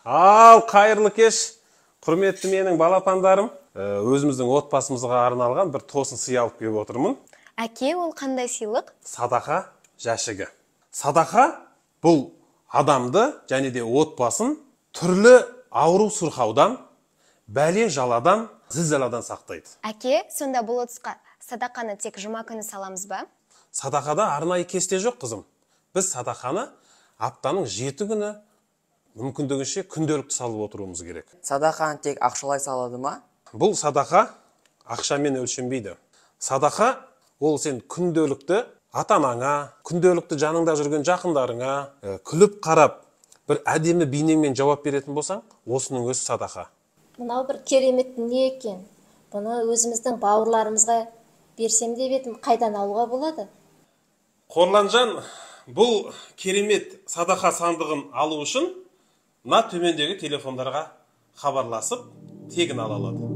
Ал қайырлы кеш, құрметті менің балапандарым. Өзіміздің отбасымызға арналған бір тосын сый алып келіп отырмын. Әке, ол қандай сыйлық? Садақа жәшігі. Садақа бұл адамды және де отбасын түрлі ауру сырқаудан, бәле жаладан, зілзаладан сақтайды. Әке, сонда бұл ыдысқа садақаны тек жұма күні саламыз ба? Садақада арнайы кесте жоқ, қызым. Біз садақаны аптаның 7 күні мүмкіндігінше күнделікті салып отыруымыз керек. Садақаны тек ақшалай салады ма? Бұл садақа ақшамен өлшенбейді. Садақа ол сен күнделікті ата-анаңа, күнделікті жаныңда жүрген жақындарыңа, күліп қарап, бір әдемі бейнеңмен жауап беретін болсаң, осының өзі садақа. Мынау бір керемет дүние екен. Бұны өзіміздің бауырларымызға берсем деп едім, қайдан алуға болады? Қорланжан, бұл керемет садақа сандығын алу үшін мына төмендегі телефондарға хабарласып, тегін ала алады.